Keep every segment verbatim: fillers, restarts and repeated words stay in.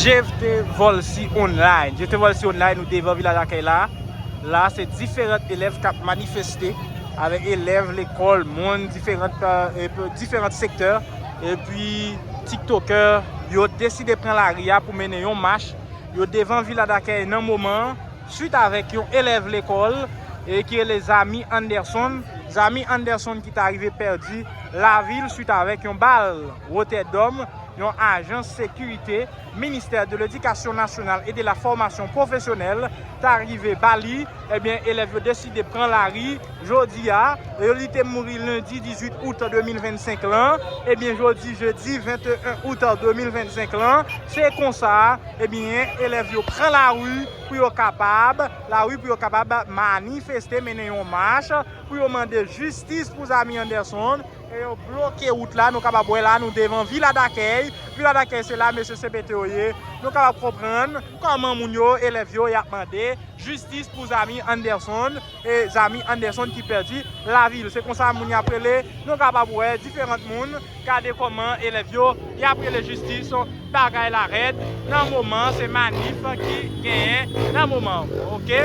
Jephté Volcy Online. Jephté Volcy Online, nou devan Vila Dakèy la. La, se diferan elèv k ap manifeste avèk elèv lekòl, moun, diferan, euh, e pe- diferan sektè. Epi, tiktokè, yo deside pran lari a pou mennen yon mach. Yo devan Vila Dakèy nan moman an, swit avèk yon elèv lekòl e ki rele Zami Anderson. Zami Anderson ki ta rive pèdi lavi l swit avèk yon bal wotè dòm yon ajans sekirite Ministè de l'Éducation Nationale et de la Formation Professionnelle ta rive ba li. Ebyen, elèv yo deside pran lari jodi a. E li te mouri lendi dizuit out de mil vennsenk lan. Ebyen, jodi jedi venteyen out de mil vennsenk lan, se konsa, ebyen, elèv yo pran lari pou yo kapab, lari pou yo kapab manifeste, mennen yon mach, pou yo mande jistis pou Zami Anderson. E yo bloke wout la, nou kapab wè la, nou devan Vila Dakèy. Vila Dakèy, se la mesye C P T yo ye. Nou kapab konprann kòman moun yo, elèv yo, y ap mande jistis pou Zami Anderson. E Zami Anderson ki pèdi lavi l. Se konsa moun y ap rele, nou kapab wè diferan moun. Gade kòman elèv yo, y ap rele jistis. Bagay la rèd. Nan moman, se manif ki genyen nan moman. Oke?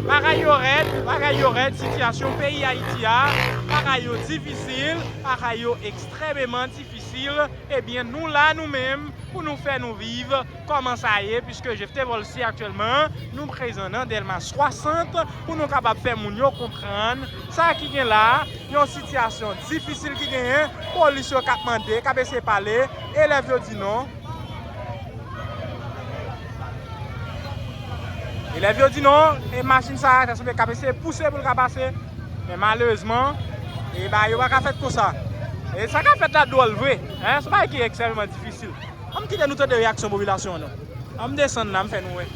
Bagay yo rèd, bagay yo rèd, sitiyasyon peyi Ayiti a, bagay yo difisil, bagay yo ekstrèmeman difisil. Ebyen, nou la, nou menm, pou nou fè nou viv kòman sa ye, piske Jephté Volcy aktyèlman, nou prezan nan Dèlma swasant, pou nou kapab fè moun yo konprann sa ki gen la, yon sitiyasyon difisil ki genyen, polis yo k ap mande, k ap eseye pale, elèv yo di non. Elèv yo di non, e machin sa a, sa sanble k ap eseye pouse pou l ka pase. Men malerezman, e bagay yo pa ka fèt konsa. E sa k ap fèt la dwòl vre, en, se yon bagay ki ekstrèmeman difisil. Ann kite nou tande reyaksyon popilasyon an non. Ann desann la, m fè nou wè.